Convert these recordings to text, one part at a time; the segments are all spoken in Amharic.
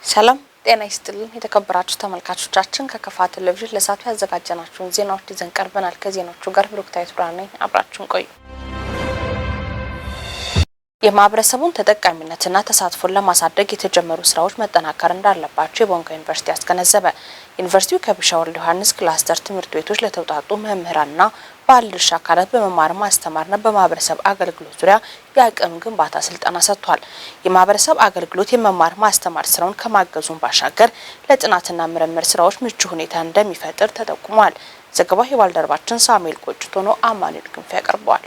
ሰላም ጤና ይስጥልን የተከበራችሁ ተመልካቾቻችን፣ ከከፋ ቴሌቪዥን ለሰዓቱ ያዘጋጀናቸውን ዜናዎች ይዘን ቀርበናል። ከዜናዎቹ ጋር ብሩክታዊት ብርሃን ነኝ። አብራችሁን ቆዩ። የማህበረሰቡን ተጠቃሚነትና ተሳትፎን ለማሳደግ የተጀመሩ ስራዎች መጠናከር እንዳለባቸው የቦንጋ ዩኒቨርሲቲ አስገነዘበ። ዩኒቨርሲቲው ከቢሻ ወልደ ዮሐንስ ክላስተር ትምህርት ቤቶች ለተውጣጡ መምህራንና ባለድርሻ አካላት በመማር ማስተማርና በማህበረሰብ አገልግሎት ዙሪያ የአቅም ግንባታ ስልጠና ሰጥቷል። የማህበረሰብ አገልግሎት የመማር ማስተማር ስራውን ከማገዙን ባሻገር ለጥናትና ምርምር ስራዎች ምቹ ሁኔታ እንደሚፈጥር ተጠቁሟል። ዘገባው የባልደረባችን ሳሙኤል ቆጭቶ ነው። አማኑኤል ክንፍ ያቀርበዋል።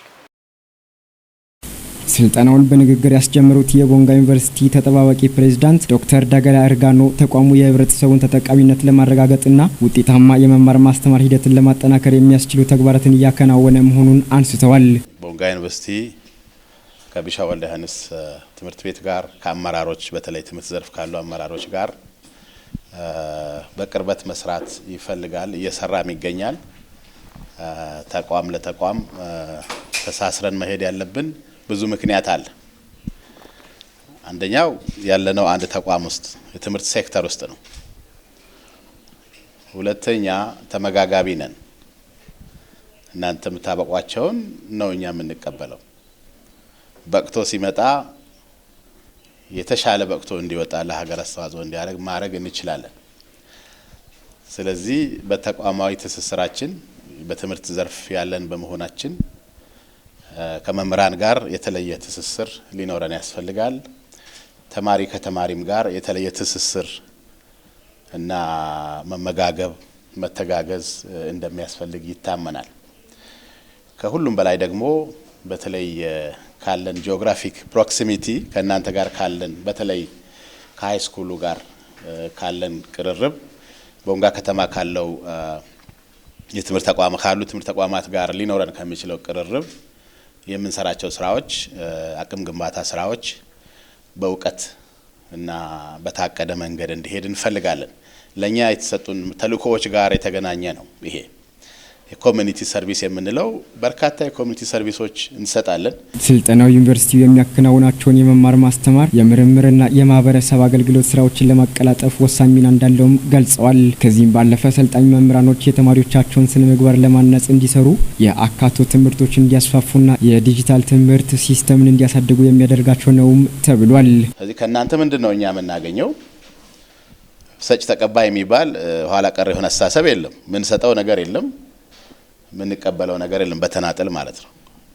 ስልጠናውን በንግግር ያስጀመሩት የቦንጋ ዩኒቨርሲቲ ተጠባባቂ ፕሬዝዳንት ዶክተር ዳገላ እርጋኖ ተቋሙ የህብረተሰቡን ተጠቃሚነት ለማረጋገጥና ውጤታማ የመማር ማስተማር ሂደትን ለማጠናከር የሚያስችሉ ተግባራትን እያከናወነ መሆኑን አንስተዋል። ቦንጋ ዩኒቨርሲቲ ከቢሻ ወልደ ዮሐንስ ትምህርት ቤት ጋር፣ ከአመራሮች፣ በተለይ ትምህርት ዘርፍ ካሉ አመራሮች ጋር በቅርበት መስራት ይፈልጋል፣ እየሰራም ይገኛል። ተቋም ለተቋም ተሳስረን መሄድ ያለብን ብዙ ምክንያት አለ። አንደኛው ያለነው አንድ ተቋም ውስጥ፣ የትምህርት ሴክተር ውስጥ ነው። ሁለተኛ ተመጋጋቢ ነን። እናንተ የምታበቋቸውን ነው እኛ የምንቀበለው። በቅቶ ሲመጣ የተሻለ በቅቶ እንዲወጣ፣ ለሀገር አስተዋጽኦ እንዲያደርግ ማድረግ እንችላለን። ስለዚህ በተቋማዊ ትስስራችን በትምህርት ዘርፍ ያለን በመሆናችን ከመምህራን ጋር የተለየ ትስስር ሊኖረን ያስፈልጋል። ተማሪ ከተማሪም ጋር የተለየ ትስስር እና መመጋገብ፣ መተጋገዝ እንደሚያስፈልግ ይታመናል። ከሁሉም በላይ ደግሞ በተለይ ካለን geographic proximity፣ ከእናንተ ጋር ካለን፣ በተለይ ከ high school ኡ ጋር ካለን ቅርርብ፣ ቦንጋ ከተማ ካለው የትምህርት ተቋም ካሉ ትምህርት ተቋማት ጋር ሊኖረን ከሚችለው ቅርርብ የምንሰራቸው ስራዎች፣ አቅም ግንባታ ስራዎች በእውቀት እና በታቀደ መንገድ እንዲሄድ እንፈልጋለን። ለእኛ የተሰጡን ተልእኮዎች ጋር የተገናኘ ነው። ይሄ የ community service የምንለው፣ በርካታ የ community service ኦች እንሰጣለን። ስልጠናው ዩኒቨርሲቲው የሚያከናውናቸውን የመማር ማስተማር፣ የምርምርና የማህበረሰብ አገልግሎት ስራዎችን ለማቀላጠፍ ወሳኝ ሚና እንዳለውም ገልጸዋል። ከዚህም ባለፈ ሰልጣኝ መምህራኖች የተማሪዎቻቸውን ስነ ምግባር ለማነጽ እንዲሰሩ፣ የአካቶ ትምህርቶችን እንዲያስፋፉና የዲጂታል ትምህርት system ን እንዲያሳድጉ የሚያደርጋቸው ነውም ተብሏል። ስለዚህ ከእናንተ ምንድን ነው እኛ የምናገኘው? ሰጭ ተቀባይ የሚባል ኋላ ቀር የሆነ አስተሳሰብ የለም። ምንሰጠው ነገር የለም፣ የምንቀበለው ነገር የለም። በተናጠል ማለት ነው።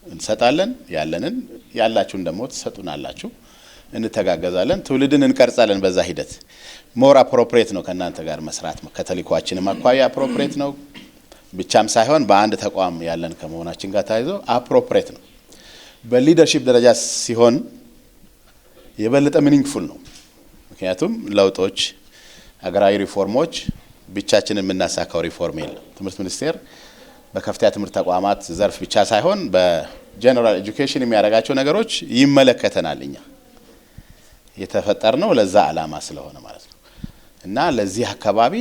እንሰጣለን ያለንን፣ ያላችሁን ደግሞ ትሰጡናላችሁ። እንተጋገዛለን፣ ትውልድን እንቀርጻለን። በዛ ሂደት more appropriate ነው ከእናንተ ጋር መስራት፣ ከተልዕኳችንም አኳያ appropriate ነው ብቻም ሳይሆን በአንድ ተቋም ያለን ከመሆናችን ጋር ተያይዞ appropriate ነው። በ leadership ደረጃ ሲሆን የበለጠ meaningful ነው። ምክንያቱም ለውጦች፣ ሀገራዊ ሪፎርሞች ብቻችንን የምናሳካው ሪፎርም የለም። ትምህርት ሚኒስቴር በከፍተኛ ትምህርት ተቋማት ዘርፍ ብቻ ሳይሆን በ general education የሚያደርጋቸው ነገሮች ይመለከተናል። እኛ የተፈጠርነው ለዛ ዓላማ ስለሆነ ማለት ነው እና ለዚህ አካባቢ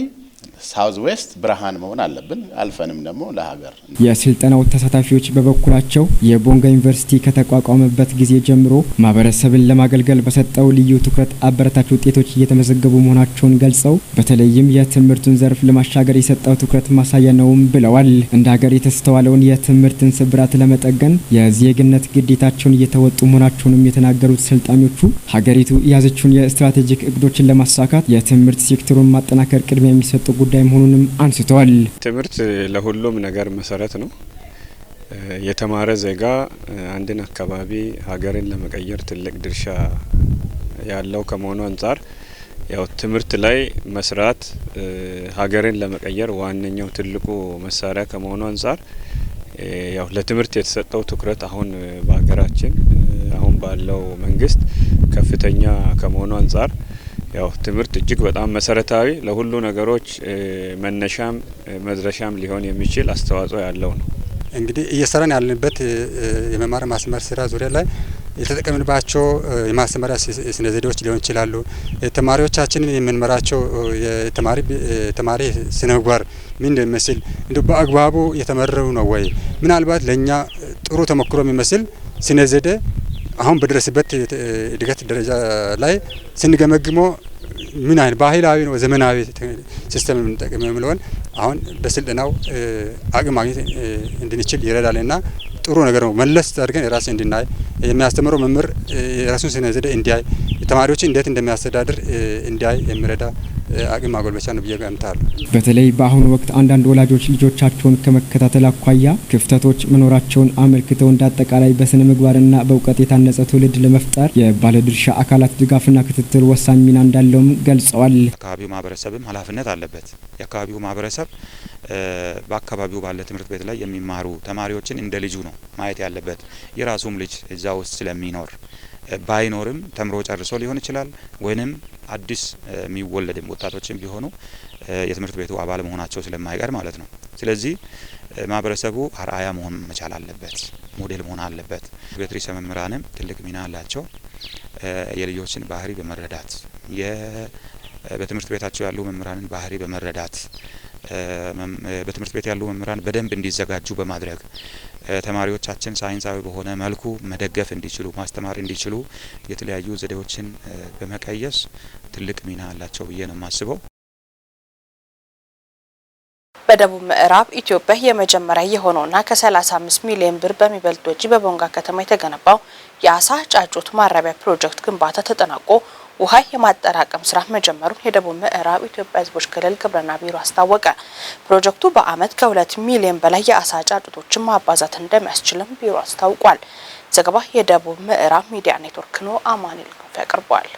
South West ብርሃን መሆን አለብን። አልፈንም ደግሞ ለሀገር። የስልጠናው ተሳታፊዎች በበኩላቸው የቦንጋ ዩኒቨርሲቲ ከተቋቋመበት ጊዜ ጀምሮ ማህበረሰብን ለማገልገል በሰጠው ልዩ ትኩረት አበረታች ውጤቶች እየተመዘገቡ መሆናቸውን ገልጸው፣ በተለይም የትምህርቱን ዘርፍ ለማሻገር የሰጠው ትኩረት ማሳያ ነውም ብለዋል። እንደ ሀገር የተስተዋለውን የትምህርትን ስብራት ለመጠገን የዜግነት ግዴታቸውን እየተወጡ መሆናቸውንም የተናገሩት ሰልጣኞቹ፣ ሀገሪቱ የያዘችውን የስትራቴጂክ እቅዶችን ለማሳካት የትምህርት ሴክተሩን ማጠናከር ቅድሚያ የሚሰጡ ጉዳይ መሆኑንም አንስተዋል። ትምህርት ለሁሉም ነገር መሰረት ነው። የተማረ ዜጋ አንድን አካባቢ፣ ሀገርን ለመቀየር ትልቅ ድርሻ ያለው ከመሆኑ አንጻር ያው ትምህርት ላይ መስራት ሀገርን ለመቀየር ዋነኛው ትልቁ መሳሪያ ከመሆኑ አንጻር ያው ለትምህርት የተሰጠው ትኩረት አሁን በሀገራችን አሁን ባለው መንግስት ከፍተኛ ከመሆኑ አንጻር ያው ትምህርት እጅግ በጣም መሰረታዊ፣ ለሁሉ ነገሮች መነሻም መድረሻም ሊሆን የሚችል አስተዋጽኦ ያለው ነው። እንግዲህ እየሰራን ያለንበት የመማር ማስተማር ስራ ዙሪያ ላይ የተጠቀምንባቸው የማስተማሪያ ስነ ዘዴዎች ሊሆን ይችላሉ። ተማሪዎቻችንን የምንመራቸው የተማሪ ተማሪ ስነ ምግባር ምን እንደሚመስል፣ እንዲሁ በአግባቡ የተመረሩ ነው ወይ፣ ምናልባት ለእኛ ጥሩ ተሞክሮ የሚመስል ስነ ዘዴ አሁን በደረስበት እድገት ደረጃ ላይ ስንገመግመው ምን አይነት ባህላዊ ነው ዘመናዊ system የምንጠቀም የሚለውን አሁን በስልጠናው አቅም ማግኘት እንድንችል ይረዳልና ጥሩ ነገር ነው። መለስ አድርገን የራስን እንድናይ፣ የሚያስተምረው መምህር የራሱን ስነ ዘዴ እንዲያይ፣ ተማሪዎችን እንዴት እንደሚያስተዳድር እንዲያይ የሚረዳ አቅም ማጎልበቻ ነው ብዬ ገምታለሁ። በተለይ በአሁኑ ወቅት አንዳንድ ወላጆች ልጆቻቸውን ከመከታተል አኳያ ክፍተቶች መኖራቸውን አመልክተው፣ እንደ አጠቃላይ በስነ ምግባርና በእውቀት የታነጸ ትውልድ ለመፍጠር የባለድርሻ አካላት ድጋፍና ክትትል ወሳኝ ሚና እንዳለውም ገልጸዋል። የአካባቢው ማህበረሰብም ኃላፊነት አለበት። የአካባቢው ማህበረሰብ በአካባቢው ባለ ትምህርት ቤት ላይ የሚማሩ ተማሪዎችን እንደ ልጁ ነው ማየት ያለበት። የራሱም ልጅ እዛ ውስጥ ስለሚኖር፣ ባይኖርም ተምሮ ጨርሶ ሊሆን ይችላል፣ ወይንም አዲስ የሚወለድም ወጣቶችም ቢሆኑ የትምህርት ቤቱ አባል መሆናቸው ስለማይቀር ማለት ነው። ስለዚህ ማህበረሰቡ አርአያ መሆን መቻል አለበት፣ ሞዴል መሆን አለበት። ቤት ርዕሰ መምህራንም ትልቅ ሚና አላቸው። የልጆችን ባህሪ በመረዳት፣ በትምህርት ቤታቸው ያሉ መምህራንን ባህሪ በመረዳት፣ በትምህርት ቤት ያሉ መምህራን በደንብ እንዲዘጋጁ በማድረግ፣ ተማሪዎቻችን ሳይንሳዊ በሆነ መልኩ መደገፍ እንዲችሉ፣ ማስተማር እንዲችሉ የተለያዩ ዘዴዎችን በመቀየስ ትልቅ ሚና አላቸው ብዬ ነው የማስበው። በደቡብ ምዕራብ ኢትዮጵያ የመጀመሪያ የሆነውና ከ35 ሚሊዮን ብር በሚበልጥ ወጪ በቦንጋ ከተማ የተገነባው የአሳ ጫጩት ማራቢያ ፕሮጀክት ግንባታ ተጠናቆ ውሃ የማጠራቀም ስራ መጀመሩን የደቡብ ምዕራብ ኢትዮጵያ ሕዝቦች ክልል ግብርና ቢሮ አስታወቀ። ፕሮጀክቱ በዓመት ከ2 ሚሊዮን በላይ የአሳ ጫጩቶችን ማባዛት እንደሚያስችልም ቢሮ አስታውቋል። ዘገባ የደቡብ ምዕራብ ሚዲያ ኔትወርክ ነው። አማኑኤል ክንፈ ያቀርበዋል።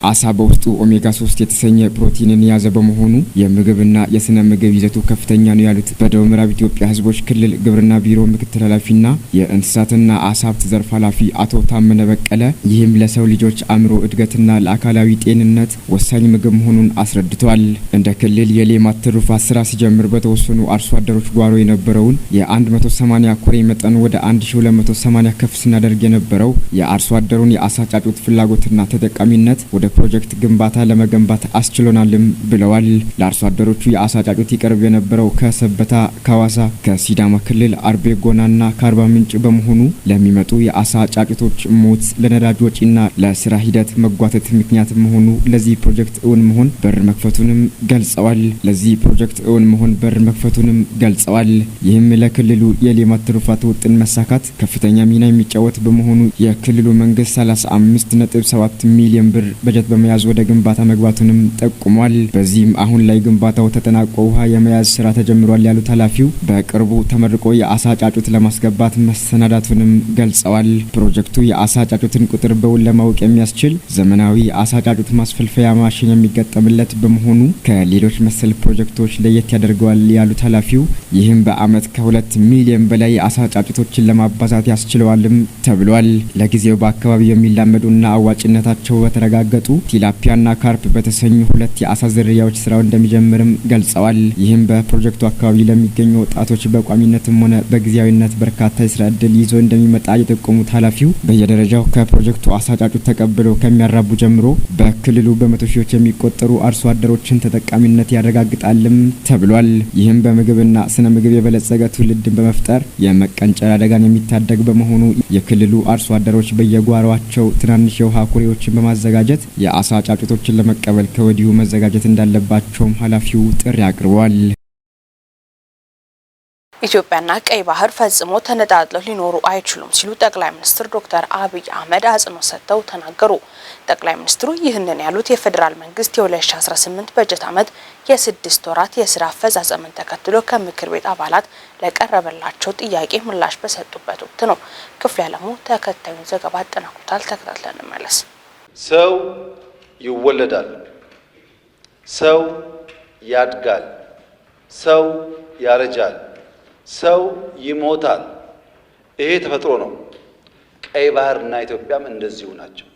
አሳ በውስጡ ኦሜጋ 3 የተሰኘ ፕሮቲንን የያዘ በመሆኑ የምግብና የስነ ምግብ ይዘቱ ከፍተኛ ነው ያሉት በደቡብ ምዕራብ ኢትዮጵያ ሕዝቦች ክልል ግብርና ቢሮ ምክትል ኃላፊና የእንስሳትና አሳ ሀብት ዘርፍ ኃላፊ አቶ ታመነ በቀለ፣ ይህም ለሰው ልጆች አእምሮ እድገትና ለአካላዊ ጤንነት ወሳኝ ምግብ መሆኑን አስረድተዋል። እንደ ክልል የሌማት ትሩፋት ስራ ሲጀምር በተወሰኑ አርሶ አደሮች ጓሮ የነበረውን የ180 ኩሬ መጠን ወደ 1280 ከፍ ስናደርግ የነበረው የአርሶ አደሩን የአሳ ጫጩት ፍላጎትና ተጠቃሚነት ወደ ፕሮጀክት ግንባታ ለመገንባት አስችሎናልም ብለዋል። ለአርሶ አደሮቹ የአሳ ጫጩት ይቀርብ የነበረው ከሰበታ፣ ከሐዋሳ፣ ከሲዳማ ክልል አርቤጎናና ከአርባ ምንጭ በመሆኑ ለሚመጡ የአሳ ጫጩቶች ሞት፣ ለነዳጅ ወጪና ለስራ ሂደት መጓተት ምክንያት መሆኑ ለዚህ ፕሮጀክት እውን መሆን በር መክፈቱንም ገልጸዋል። ለዚህ ፕሮጀክት እውን መሆን በር መክፈቱንም ገልጸዋል። ይህም ለክልሉ የሌማት ትሩፋት ውጥን መሳካት ከፍተኛ ሚና የሚጫወት በመሆኑ የክልሉ መንግስት 35.7 ሚሊዮን ብር በጀት በመያዝ ወደ ግንባታ መግባቱንም ጠቁሟል። በዚህም አሁን ላይ ግንባታው ተጠናቆ ውሃ የመያዝ ስራ ተጀምሯል ያሉት ኃላፊው፣ በቅርቡ ተመርቆ የአሳ ጫጩት ለማስገባት መሰናዳቱንም ገልጸዋል። ፕሮጀክቱ የአሳ ጫጩትን ቁጥር በውል ለማወቅ የሚያስችል ዘመናዊ የአሳ ጫጩት ማስፈልፈያ ማሽን የሚገጠምለት በመሆኑ ከሌሎች መሰል ፕሮጀክቶች ለየት ያደርገዋል ያሉት ኃላፊው፣ ይህም በአመት ከ2 ሚሊዮን በላይ የአሳ ጫጩቶችን ለማባዛት ያስችለዋልም ተብሏል። ለጊዜው በአካባቢው የሚላመዱና አዋጭነታቸው በተረጋገጡ ቲላፒያና ካርፕ በተሰኙ ሁለት የአሳ ዝርያዎች ስራው እንደሚጀምርም ገልጸዋል። ይህም በፕሮጀክቱ አካባቢ ለሚገኙ ወጣቶች በቋሚነትም ሆነ በጊዜያዊነት በርካታ የስራ እድል ይዞ እንደሚመጣ የጠቆሙት ኃላፊው፣ በየደረጃው ከፕሮጀክቱ አሳ ጫጩት ተቀብለው ከሚያራቡ ጀምሮ በክልሉ በመቶ ሺዎች የሚቆጠሩ አርሶ አደሮችን ተጠቃሚነት ያረጋግጣልም ተብሏል። ይህም በምግብና ስነ ምግብ የበለጸገ ትውልድን በመፍጠር የመቀንጨር አደጋን የሚታደግ በመሆኑ የክልሉ አርሶ አደሮች በየጓሯቸው ትናንሽ የውሃ ኩሬዎችን በማዘጋጀት የአሳ ጫጩቶችን ለመቀበል ከወዲሁ መዘጋጀት እንዳለባቸውም ኃላፊው ጥሪ አቅርበዋል። ኢትዮጵያና ቀይ ባህር ፈጽሞ ተነጣጥለው ሊኖሩ አይችሉም ሲሉ ጠቅላይ ሚኒስትር ዶክተር አብይ አህመድ አጽንኦት ሰጥተው ተናገሩ። ጠቅላይ ሚኒስትሩ ይህንን ያሉት የፌዴራል መንግስት የ2018 በጀት ዓመት የ6 ወራት የስራ አፈጻጸምን ተከትሎ ከምክር ቤት አባላት ለቀረበላቸው ጥያቄ ምላሽ በሰጡበት ወቅት ነው። ክፍሌ አለሙ ተከታዩን ዘገባ አጠናቅሮታል። ተከታትለን እንመለስ። ሰው ይወለዳል፣ ሰው ያድጋል፣ ሰው ያረጃል፣ ሰው ይሞታል። ይሄ ተፈጥሮ ነው። ቀይ ባህርና ኢትዮጵያም እንደዚሁ ናቸው።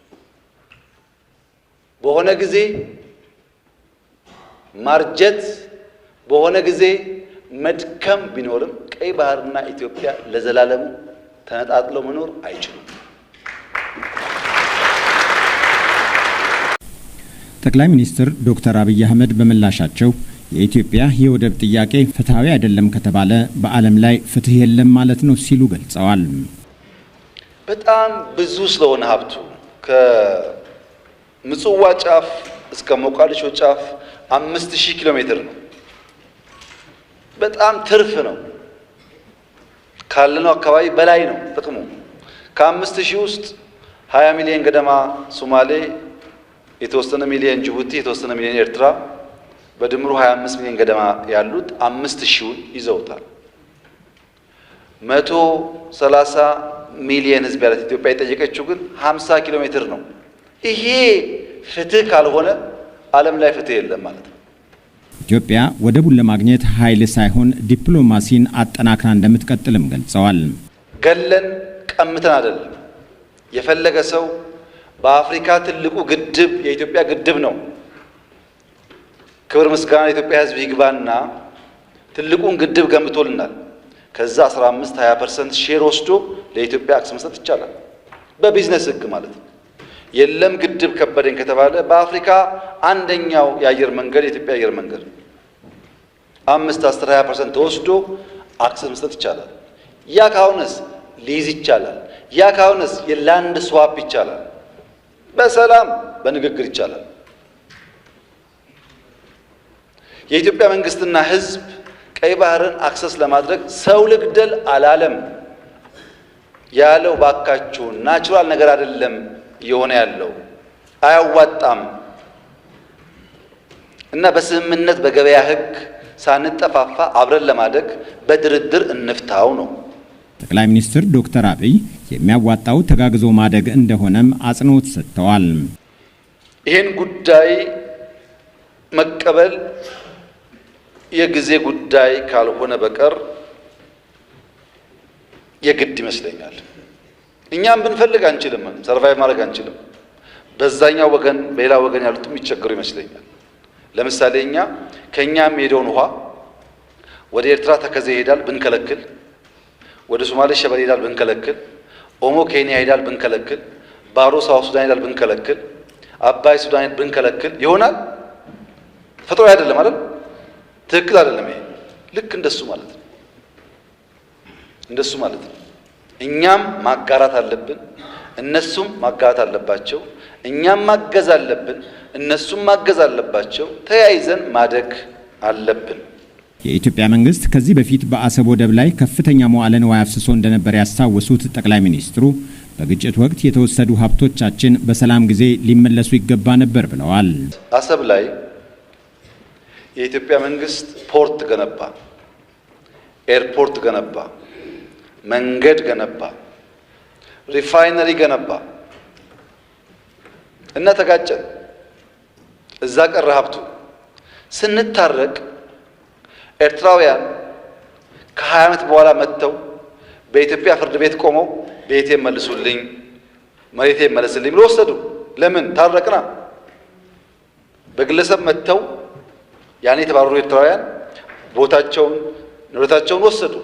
በሆነ ጊዜ ማርጀት፣ በሆነ ጊዜ መድከም ቢኖርም ቀይ ባህርና ኢትዮጵያ ለዘላለሙ ተነጣጥለው መኖር አይችሉም። ጠቅላይ ሚኒስትር ዶክተር አብይ አህመድ በምላሻቸው የኢትዮጵያ የወደብ ጥያቄ ፍትሐዊ አይደለም ከተባለ በዓለም ላይ ፍትህ የለም ማለት ነው ሲሉ ገልጸዋል። በጣም ብዙ ስለሆነ ሀብቱ ምጽዋ ጫፍ እስከ ሞቃዲሾ ጫፍ 5000 ኪሎ ሜትር ነው። በጣም ትርፍ ነው። ካለነው አካባቢ በላይ ነው ጥቅሙ። ከ5000 ውስጥ 20 ሚሊዮን ገደማ ሶማሌ፣ የተወሰነ ሚሊዮን ጅቡቲ፣ የተወሰነ ሚሊዮን ኤርትራ፣ በድምሩ 25 ሚሊዮን ገደማ ያሉት 5000ውን ይዘውታል። 130 ሚሊዮን ሕዝብ ያላት ኢትዮጵያ የጠየቀችው ግን 50 ኪሎ ሜትር ነው። ይሄ ፍትህ ካልሆነ ዓለም ላይ ፍትህ የለም ማለት ነው። ኢትዮጵያ ወደቡን ለማግኘት ኃይል ሳይሆን ዲፕሎማሲን አጠናክራ እንደምትቀጥልም ገልጸዋል። ገለን ቀምተን አይደለም። የፈለገ ሰው በአፍሪካ ትልቁ ግድብ የኢትዮጵያ ግድብ ነው። ክብር ምስጋና የኢትዮጵያ ሕዝብ ይግባና ትልቁን ግድብ ገንብቶልናል። ከዛ 15 20% share ወስዶ ለኢትዮጵያ access መስጠት ይቻላል፣ በቢዝነስ ሕግ ማለት ነው። የለም ግድብ ከበደኝ ከተባለ በአፍሪካ አንደኛው የአየር መንገድ የኢትዮጵያ አየር መንገድ ነው። 5 10 20% ተወስዶ access መስጠት ይቻላል። ያ ካልሆነስ ሊዝ ይቻላል። ያ ካልሆነስ የ land swap ይቻላል። በሰላም በንግግር ይቻላል። የኢትዮጵያ መንግስትና ህዝብ ቀይ ባህርን access ለማድረግ ሰው ልግደል አላለም። ያለው ባካችሁ natural ነገር አይደለም እየሆነ ያለው አያዋጣም፣ እና በስምምነት በገበያ ህግ ሳንጠፋፋ አብረን ለማደግ በድርድር እንፍታው ነው። ጠቅላይ ሚኒስትር ዶክተር አብይ የሚያዋጣው ተጋግዞ ማደግ እንደሆነም አጽንኦት ሰጥተዋል። ይህን ጉዳይ መቀበል የጊዜ ጉዳይ ካልሆነ በቀር የግድ ይመስለኛል። እኛም ብንፈልግ አንችልም፣ survive ማድረግ አንችልም። በዛኛው ወገን በሌላ ወገን ያሉትም የሚቸገሩ ይመስለኛል። ለምሳሌ እኛ ከእኛ የሚሄደውን ውሃ ወደ ኤርትራ ተከዜ ይሄዳል ብንከለክል፣ ወደ ሶማሌ ሸበሌ ይሄዳል ብንከለክል፣ ኦሞ ኬንያ ይሄዳል ብንከለክል፣ ባሮ South Sudan ይሄዳል ብንከለክል፣ አባይ ሱዳን ብንከለክል ይሆናል? ተፈጥሮ አይደለም አይደል? ትክክል አይደለም። ይሄ ልክ እንደሱ ማለት ነው። እንደሱ ማለት ነው። እኛም ማጋራት አለብን፣ እነሱም ማጋራት አለባቸው። እኛም ማገዝ አለብን፣ እነሱም ማገዝ አለባቸው። ተያይዘን ማደግ አለብን። የኢትዮጵያ መንግስት ከዚህ በፊት በአሰብ ወደብ ላይ ከፍተኛ መዋዕለ ንዋይ አፍስሶ እንደነበር ያስታወሱት ጠቅላይ ሚኒስትሩ በግጭት ወቅት የተወሰዱ ሀብቶቻችን በሰላም ጊዜ ሊመለሱ ይገባ ነበር ብለዋል። አሰብ ላይ የኢትዮጵያ መንግስት port ገነባ፣ ኤርፖርት ገነባ፣ መንገድ ገነባ፣ refinery ገነባ እና ተጋጨን። እዛ ቀረ ሀብቱ። ስንታረቅ ኤርትራውያን ከ20 ዓመት በኋላ መጥተው በኢትዮጵያ ፍርድ ቤት ቆመው ቤቴ መልሱልኝ፣ መሬቴ መለስልኝ ብሎ ወሰዱ። ለምን ታረቅና? በግለሰብ መጥተው ያኔ የተባረሩ ኤርትራውያን ቦታቸውን ንብረታቸውን ወሰዱ።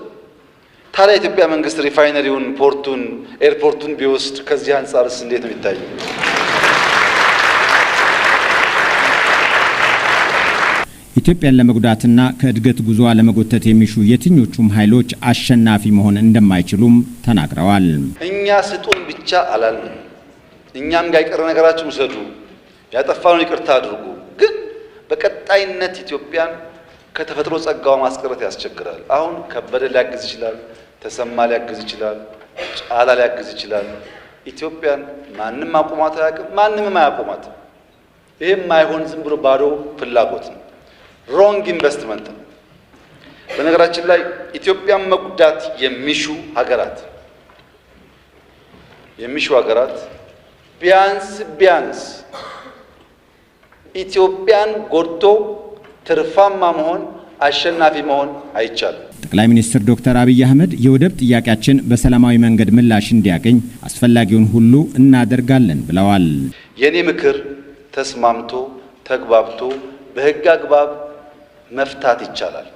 ታዲያ የኢትዮጵያ መንግስት refinery ውን፣ port ኡን፣ ኤርፖርቱን ቢወስድ ከዚህ አንጻርስ እንዴት ነው የሚታየው? ኢትዮጵያን ለመጉዳትና ከእድገት ጉዞዋ ለመጎተት የሚሹ የትኞቹም ኃይሎች አሸናፊ መሆን እንደማይችሉም ተናግረዋል። እኛ ስጡን ብቻ አላልንም። እኛም ጋር የቀረ ነገራችሁ ውሰዱ፣ ያጠፋነውን ይቅርታ አድርጉ። ግን በቀጣይነት ኢትዮጵያን ከተፈጥሮ ጸጋዋ ማስቀረት ያስቸግራል። አሁን ከበደ ሊያግዝ ይችላል፣ ተሰማ ሊያግዝ ይችላል፣ ጫላ ሊያግዝ ይችላል። ኢትዮጵያን ማንም አቁሟት አያውቅም፣ ማንምም አያቆማትም። ይሄም የማይሆን ዝም ብሎ ባዶ ፍላጎት ነው። Wrong investment ነው። በነገራችን ላይ ኢትዮጵያን መጉዳት የሚሹ ሀገራት ቢያንስ ቢያንስ ኢትዮጵያን ጎድቶ ትርፋማ መሆን አሸናፊ መሆን አይቻልም። ጠቅላይ ሚኒስትር ዶክተር አብይ አህመድ የወደብ ጥያቄያችን በሰላማዊ መንገድ ምላሽ እንዲያገኝ አስፈላጊውን ሁሉ እናደርጋለን ብለዋል። የእኔ ምክር ተስማምቶ ተግባብቶ በሕግ አግባብ መፍታት ይቻላል።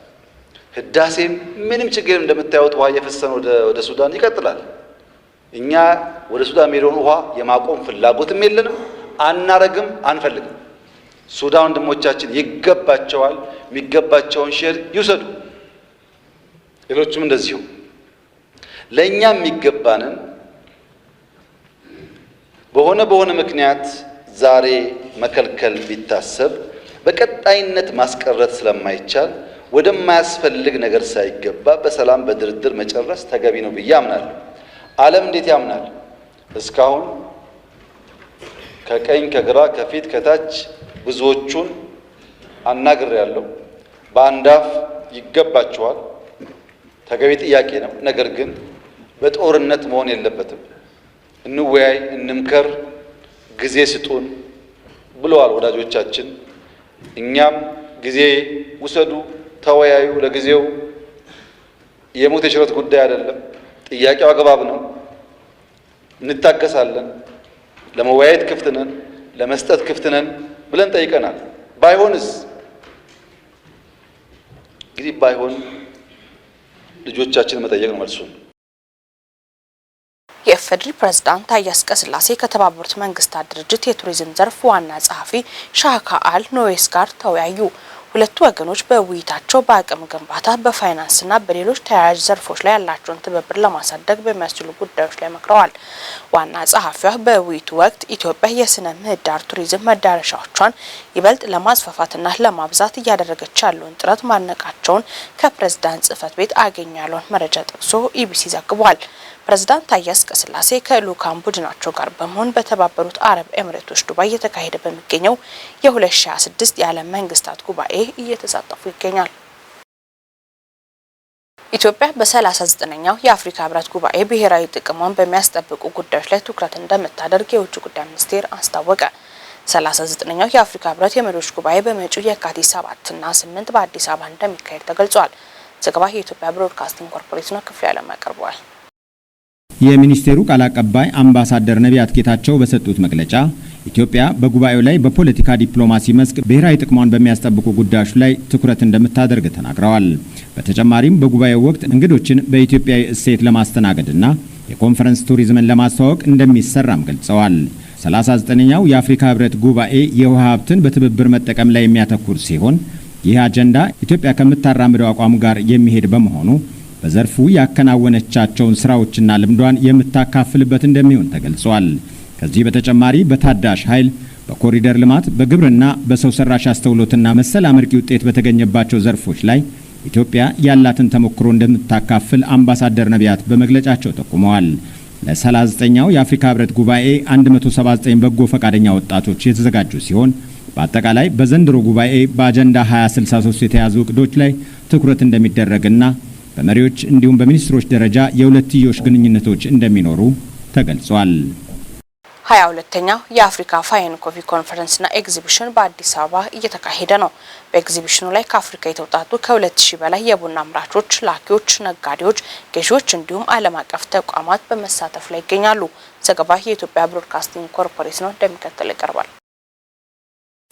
ህዳሴም ምንም ችግር እንደምታዩት ውሃ እየፈሰነ ወደ ሱዳን ይቀጥላል። እኛ ወደ ሱዳን የሚሄደውን ውሃ የማቆም ፍላጎትም የለንም፣ አናረግም፣ አንፈልግም። ሱዳን ወንድሞቻችን ይገባቸዋል፣ የሚገባቸውን share ይውሰዱ። ሌሎችም እንደዚሁ ለእኛ የሚገባንን በሆነ በሆነ ምክንያት ዛሬ መከልከል ቢታሰብ በቀጣይነት ማስቀረት ስለማይቻል ወደማያስፈልግ ነገር ሳይገባ በሰላም በድርድር መጨረስ ተገቢ ነው ብዬ አምናለሁ። ዓለም እንዴት ያምናል? እስካሁን ከቀኝ ከግራ ከፊት ከታች ብዙዎቹን አናግሬያለሁ። በአንድ አፍ ይገባቸዋል፣ ተገቢ ጥያቄ ነው። ነገር ግን በጦርነት መሆን የለበትም። እንወያይ፣ እንምከር፣ ጊዜ ስጡን ብለዋል ወዳጆቻችን። እኛም ጊዜ ውሰዱ፣ ተወያዩ። ለጊዜው የሞት የሽረት ጉዳይ አይደለም። ጥያቄው አግባብ ነው። እንታገሳለን። ለመወያየት ክፍት ነን፣ ለመስጠት ክፍት ነን ብለን ጠይቀናል። ባይሆንስ እንግዲህ ባይሆን ልጆቻችን መጠየቅ ነው መልሱን። የኢፌዴሪ ፕሬዝዳንት ታዬ አጽቀሥላሴ ከተባበሩት መንግስታት ድርጅት የቱሪዝም ዘርፍ ዋና ጸሐፊ ሻካ አል ኖዌስ ጋር ተወያዩ። ሁለቱ ወገኖች በውይይታቸው በአቅም ግንባታ፣ በፋይናንስና በሌሎች ተያያዥ ዘርፎች ላይ ያላቸውን ትብብር ለማሳደግ በሚያስችሉ ጉዳዮች ላይ መክረዋል። ዋና ጸሐፊዋ በውይይቱ ወቅት ኢትዮጵያ የስነ ምህዳር ቱሪዝም መዳረሻዎቿን ይበልጥ ለማስፋፋትና ለማብዛት እያደረገች ያለውን ጥረት ማድነቃቸውን ከፕሬዝዳንት ጽህፈት ቤት አገኘ ያለውን መረጃ ጠቅሶ ኢቢሲ ዘግቧል። ፕሬዝዳንት ታዬ አጽቀሥላሴ ከልዑካን ቡድናቸው ጋር በመሆን በተባበሩት አረብ ኤምሬቶች ዱባይ እየተካሄደ በሚገኘው የ2026 የዓለም መንግስታት ጉባኤ እየተሳተፉ ይገኛል። ኢትዮጵያ በ39ኛው የአፍሪካ ህብረት ጉባኤ ብሔራዊ ጥቅሟን በሚያስጠብቁ ጉዳዮች ላይ ትኩረት እንደምታደርግ የውጭ ጉዳይ ሚኒስቴር አስታወቀ። 39ኛው የአፍሪካ ህብረት የመሪዎች ጉባኤ በመጪው የካቲት 7ና 8 በአዲስ አበባ እንደሚካሄድ ተገልጿል። ዘገባ የኢትዮጵያ ብሮድካስቲንግ ኮርፖሬት ነው። ክፍሌ ዓለም ያቀርበዋል። የሚኒስቴሩ ቃል አቀባይ አምባሳደር ነቢያት ጌታቸው በሰጡት መግለጫ ኢትዮጵያ በጉባኤው ላይ በፖለቲካ ዲፕሎማሲ መስክ ብሔራዊ ጥቅሟን በሚያስጠብቁ ጉዳዮች ላይ ትኩረት እንደምታደርግ ተናግረዋል። በተጨማሪም በጉባኤው ወቅት እንግዶችን በኢትዮጵያዊ እሴት ለማስተናገድና የኮንፈረንስ ቱሪዝምን ለማስተዋወቅ እንደሚሰራም ገልጸዋል። 39ኛው የአፍሪካ ህብረት ጉባኤ የውሃ ሀብትን በትብብር መጠቀም ላይ የሚያተኩር ሲሆን፣ ይህ አጀንዳ ኢትዮጵያ ከምታራምደው አቋም ጋር የሚሄድ በመሆኑ በዘርፉ ያከናወነቻቸውን ስራዎችና ልምዷን የምታካፍልበት እንደሚሆን ተገልጿል። ከዚህ በተጨማሪ በታዳሽ ኃይል፣ በኮሪደር ልማት፣ በግብርና፣ በሰው ሰራሽ አስተውሎትና መሰል አመርቂ ውጤት በተገኘባቸው ዘርፎች ላይ ኢትዮጵያ ያላትን ተሞክሮ እንደምታካፍል አምባሳደር ነቢያት በመግለጫቸው ጠቁመዋል። ለ39ኛው የአፍሪካ ህብረት ጉባኤ 179 በጎ ፈቃደኛ ወጣቶች የተዘጋጁ ሲሆን፣ በአጠቃላይ በዘንድሮ ጉባኤ በአጀንዳ 2063 የተያዙ እቅዶች ላይ ትኩረት እንደሚደረግና በመሪዎች እንዲሁም በሚኒስትሮች ደረጃ የሁለትዮሽ ግንኙነቶች እንደሚኖሩ ተገልጿል። 22ኛው የአፍሪካ Fine Coffee ኮንፈረንስና ኤግዚቢሽን በአዲስ አበባ እየተካሄደ ነው። በኤግዚቢሽኑ ላይ ከአፍሪካ የተውጣጡ ከ2000 በላይ የቡና አምራቾች፣ ላኪዎች፣ ነጋዴዎች፣ ገዢዎች እንዲሁም ዓለም አቀፍ ተቋማት በመሳተፍ ላይ ይገኛሉ። ዘገባ የኢትዮጵያ ብሮድካስቲንግ ኮርፖሬት ነው፣ እንደሚከተለው ይቀርባል።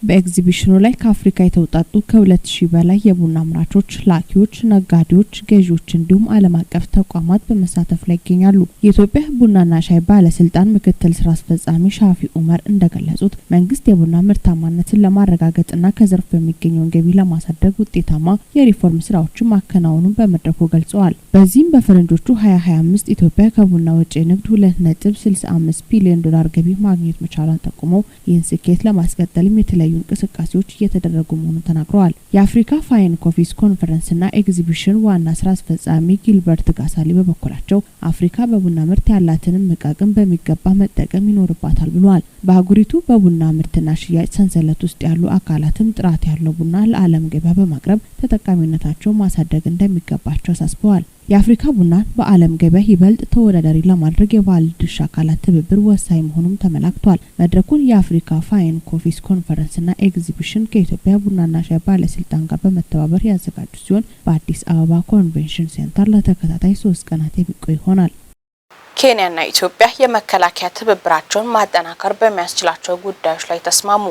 በኤግዚቢሽኑ ላይ ከአፍሪካ የተውጣጡ ከ2000 በላይ የቡና አምራቾች፣ ላኪዎች፣ ነጋዴዎች፣ ገዢዎች እንዲሁም ዓለም አቀፍ ተቋማት በመሳተፍ ላይ ይገኛሉ። የኢትዮጵያ ቡናና ሻይ ባለስልጣን ምክትል ስራ አስፈጻሚ ሻፊ ኡመር እንደገለጹት መንግስት የቡና ምርታማነትን ለማረጋገጥና ከዘርፉ የሚገኘውን ገቢ ለማሳደግ ውጤታማ የሪፎርም ስራዎችን ማከናወኑን በመድረኩ ገልጸዋል። በዚህም በፈረንጆቹ 2025 ኢትዮጵያ ከቡና ወጪ ንግድ 2.65 ቢሊዮን ዶላር ገቢ ማግኘት መቻሏን ጠቁመው፣ ይህን ስኬት ለማስቀጠልም የተለያዩ እንቅስቃሴዎች እየተደረጉ መሆኑን ተናግረዋል። የአፍሪካ Fine Coffees ኮንፈረንስና ኤግዚቢሽን ዋና ስራ አስፈጻሚ ጊልበርት ጋሳሊ በበኩላቸው አፍሪካ በቡና ምርት ያላትን እምቅ አቅም በሚገባ መጠቀም ይኖርባታል ብለዋል። በአህጉሪቱ በቡና ምርትና ሽያጭ ሰንሰለት ውስጥ ያሉ አካላትም ጥራት ያለው ቡና ለዓለም ገበያ በማቅረብ ተጠቃሚነታቸውን ማሳደግ እንደሚገባቸው አሳስበዋል። የአፍሪካ ቡናን በዓለም ገበያ ይበልጥ ተወዳዳሪ ለማድረግ የባለድርሻ አካላት ትብብር ወሳኝ መሆኑም ተመላክቷል። መድረኩን የአፍሪካ Fine Coffees ኮንፈረንስና ኤግዚቢሽን ከኢትዮጵያ ቡናና ሻይ ባለስልጣን ጋር በመተባበር ያዘጋጁ ሲሆን፣ በአዲስ አበባ ኮንቬንሽን ሴንተር ለተከታታይ 3 ቀናት የሚቆይ ይሆናል። ኬንያና ኢትዮጵያ የመከላከያ ትብብራቸውን ማጠናከር በሚያስችላቸው ጉዳዮች ላይ ተስማሙ።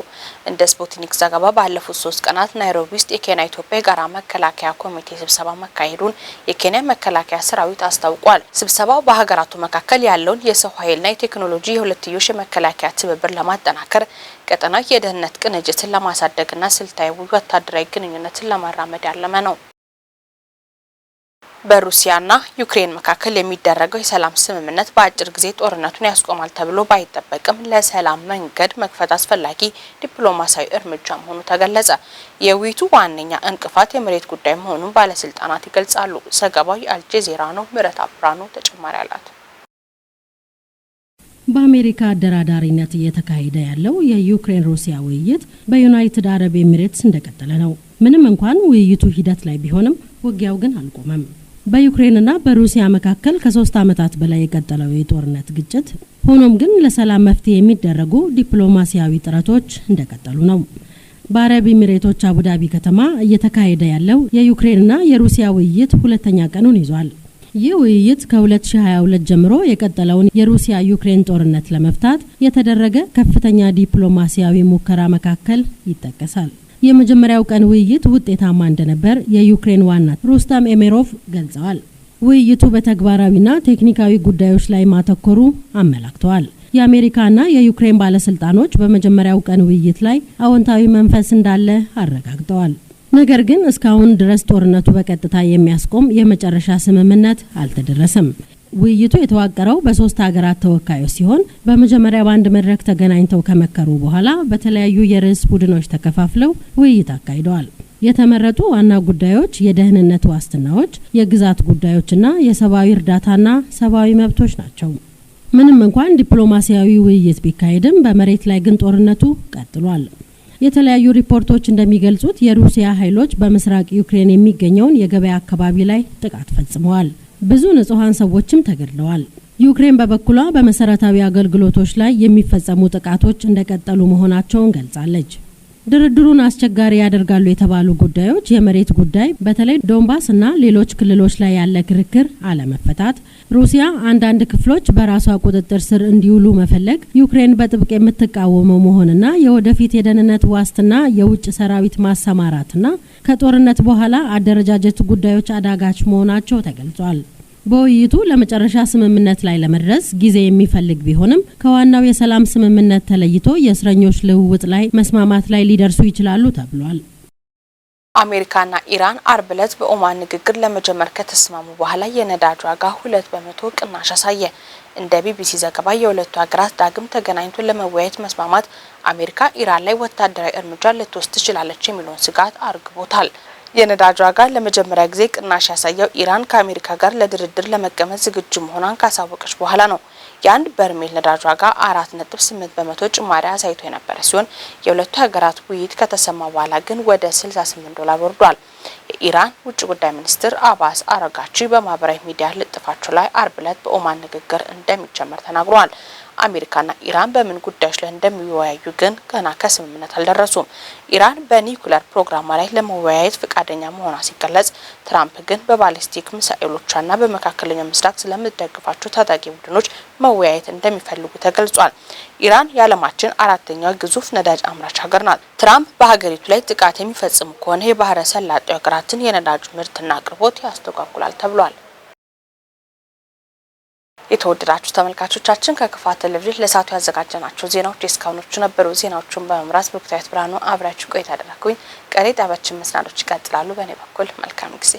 እንደ ስፑትኒክ ዘገባ ባለፉት 3 ቀናት ናይሮቢ ውስጥ የኬንያ ኢትዮጵያ የጋራ መከላከያ ኮሚቴ ስብሰባ መካሄዱን የኬንያ መከላከያ ሰራዊት አስታውቋል። ስብሰባው በሀገራቱ መካከል ያለውን የሰው ኃይልና የቴክኖሎጂ የሁለትዮሽ የመከላከያ ትብብር ለማጠናከር፣ ቀጠናዊ የደህንነት ቅንጅትን ለማሳደግና ስልታዊ ወታደራዊ ግንኙነትን ለማራመድ ያለመ ነው። በሩሲያና ዩክሬን መካከል የሚደረገው የሰላም ስምምነት በአጭር ጊዜ ጦርነቱን ያስቆማል ተብሎ ባይጠበቅም ለሰላም መንገድ መክፈት አስፈላጊ ዲፕሎማሲያዊ እርምጃ መሆኑ ተገለጸ። የውይይቱ ዋነኛ እንቅፋት የመሬት ጉዳይ መሆኑን ባለስልጣናት ይገልጻሉ። ዘገባው የአልጀዚራ ነው። ምህረት አብራኑ ተጨማሪ አላት። በአሜሪካ አደራዳሪነት እየተካሄደ ያለው የዩክሬን ሩሲያ ውይይት በዩናይትድ አረብ ኤሚሬትስ እንደቀጠለ ነው። ምንም እንኳን ውይይቱ ሂደት ላይ ቢሆንም ውጊያው ግን አልቆመም። በዩክሬንና በሩሲያ መካከል ከ3 ዓመታት በላይ የቀጠለው የጦርነት ግጭት፣ ሆኖም ግን ለሰላም መፍትሄ የሚደረጉ ዲፕሎማሲያዊ ጥረቶች እንደቀጠሉ ነው። በአረብ ኤሚሬቶች አቡዳቢ ከተማ እየተካሄደ ያለው የዩክሬንና የሩሲያ ውይይት ሁለተኛ ቀኑን ይዟል። ይህ ውይይት ከ2022 ጀምሮ የቀጠለውን የሩሲያ ዩክሬን ጦርነት ለመፍታት የተደረገ ከፍተኛ ዲፕሎማሲያዊ ሙከራ መካከል ይጠቀሳል። የመጀመሪያው ቀን ውይይት ውጤታማ እንደነበር የዩክሬን ዋና ሩስታም ኤሜሮቭ ገልጸዋል። ውይይቱ በተግባራዊና ቴክኒካዊ ጉዳዮች ላይ ማተኮሩ አመላክተዋል። የአሜሪካና የዩክሬን ባለስልጣኖች በመጀመሪያው ቀን ውይይት ላይ አዎንታዊ መንፈስ እንዳለ አረጋግጠዋል። ነገር ግን እስካሁን ድረስ ጦርነቱ በቀጥታ የሚያስቆም የመጨረሻ ስምምነት አልተደረሰም። ውይይቱ የተዋቀረው በሶስት ሀገራት ተወካዮች ሲሆን፣ በመጀመሪያ በአንድ መድረክ ተገናኝተው ከመከሩ በኋላ በተለያዩ የርዕስ ቡድኖች ተከፋፍለው ውይይት አካሂደዋል። የተመረጡ ዋና ጉዳዮች የደህንነት ዋስትናዎች፣ የግዛት ጉዳዮችና የሰብአዊ እርዳታና ሰብአዊ መብቶች ናቸው። ምንም እንኳን ዲፕሎማሲያዊ ውይይት ቢካሄድም በመሬት ላይ ግን ጦርነቱ ቀጥሏል። የተለያዩ ሪፖርቶች እንደሚገልጹት የሩሲያ ኃይሎች በምስራቅ ዩክሬን የሚገኘውን የገበያ አካባቢ ላይ ጥቃት ፈጽመዋል። ብዙ ንጹሐን ሰዎችም ተገድለዋል። ዩክሬን በበኩሏ በመሰረታዊ አገልግሎቶች ላይ የሚፈጸሙ ጥቃቶች እንደቀጠሉ መሆናቸውን ገልጻለች። ድርድሩን አስቸጋሪ ያደርጋሉ የተባሉ ጉዳዮች የመሬት ጉዳይ፣ በተለይ ዶንባስ እና ሌሎች ክልሎች ላይ ያለ ክርክር አለመፈታት፣ ሩሲያ አንዳንድ ክፍሎች በራሷ ቁጥጥር ስር እንዲውሉ መፈለግ፣ ዩክሬን በጥብቅ የምትቃወመው መሆንና የወደፊት የደህንነት ዋስትና፣ የውጭ ሰራዊት ማሰማራትና ከጦርነት በኋላ አደረጃጀት ጉዳዮች አዳጋች መሆናቸው ተገልጿል። በውይይቱ ለመጨረሻ ስምምነት ላይ ለመድረስ ጊዜ የሚፈልግ ቢሆንም ከዋናው የሰላም ስምምነት ተለይቶ የእስረኞች ልውውጥ ላይ መስማማት ላይ ሊደርሱ ይችላሉ ተብሏል። አሜሪካና ኢራን አርብ ዕለት በኦማን ንግግር ለመጀመር ከተስማሙ በኋላ የነዳጅ ዋጋ 2% ቅናሽ አሳየ። እንደ ቢቢሲ ዘገባ የሁለቱ ሀገራት ዳግም ተገናኝቶ ለመወያየት መስማማት አሜሪካ ኢራን ላይ ወታደራዊ እርምጃ ልትወስድ ትችላለች የሚለውን ስጋት አርግቦታል። የነዳጅ ዋጋ ለመጀመሪያ ጊዜ ቅናሽ ያሳየው ኢራን ከአሜሪካ ጋር ለድርድር ለመቀመጥ ዝግጁ መሆኗን ካሳወቀች በኋላ ነው። የአንድ በርሜል ነዳጅ ዋጋ 4.8% ጭማሪ አሳይቶ የነበረ ሲሆን፣ የሁለቱ ሀገራት ውይይት ከተሰማ በኋላ ግን ወደ 68 ዶላር ወርዷል። የኢራን ውጭ ጉዳይ ሚኒስትር አባስ አራግቺ በማህበራዊ ሚዲያ ልጥፋቸው ላይ አርብ ዕለት በኦማን ንግግር እንደሚጀመር ተናግረዋል። አሜሪካና ኢራን በምን ጉዳዮች ላይ እንደሚወያዩ ግን ገና ከስምምነት አልደረሱም። ኢራን በኒውክሌር ፕሮግራሟ ላይ ለመወያየት ፈቃደኛ መሆኗ ሲገለጽ፣ ትራምፕ ግን በባሊስቲክ ሚሳኤሎቿና በመካከለኛው ምስራቅ ስለምትደግፋቸው ታጣቂ ቡድኖች መወያየት እንደሚፈልጉ ተገልጿል። ኢራን የዓለማችን አራተኛዋ ግዙፍ ነዳጅ አምራች ሀገር ናት። ትራምፕ በሀገሪቱ ላይ ጥቃት የሚፈጽሙ ከሆነ የባህረ ሰላጤው ሀገራትን የነዳጅ ምርትና አቅርቦት ያስተጓጉላል ተብሏል። የተወደዳችሁ ተመልካቾቻችን፣ ከክፋ ቴሌቪዥን ለሰዓቱ ያዘጋጀናቸው ዜናዎች የእስካሁኖቹ ነበሩ። ዜናዎቹን በመምራት ብሩክታዊት ብርሃኑ አብሬያችሁ ቆይታ አደረግኩኝ። ቀሪ ጣቢያችን መሰናዶች ይቀጥላሉ። በእኔ በኩል መልካም ጊዜ።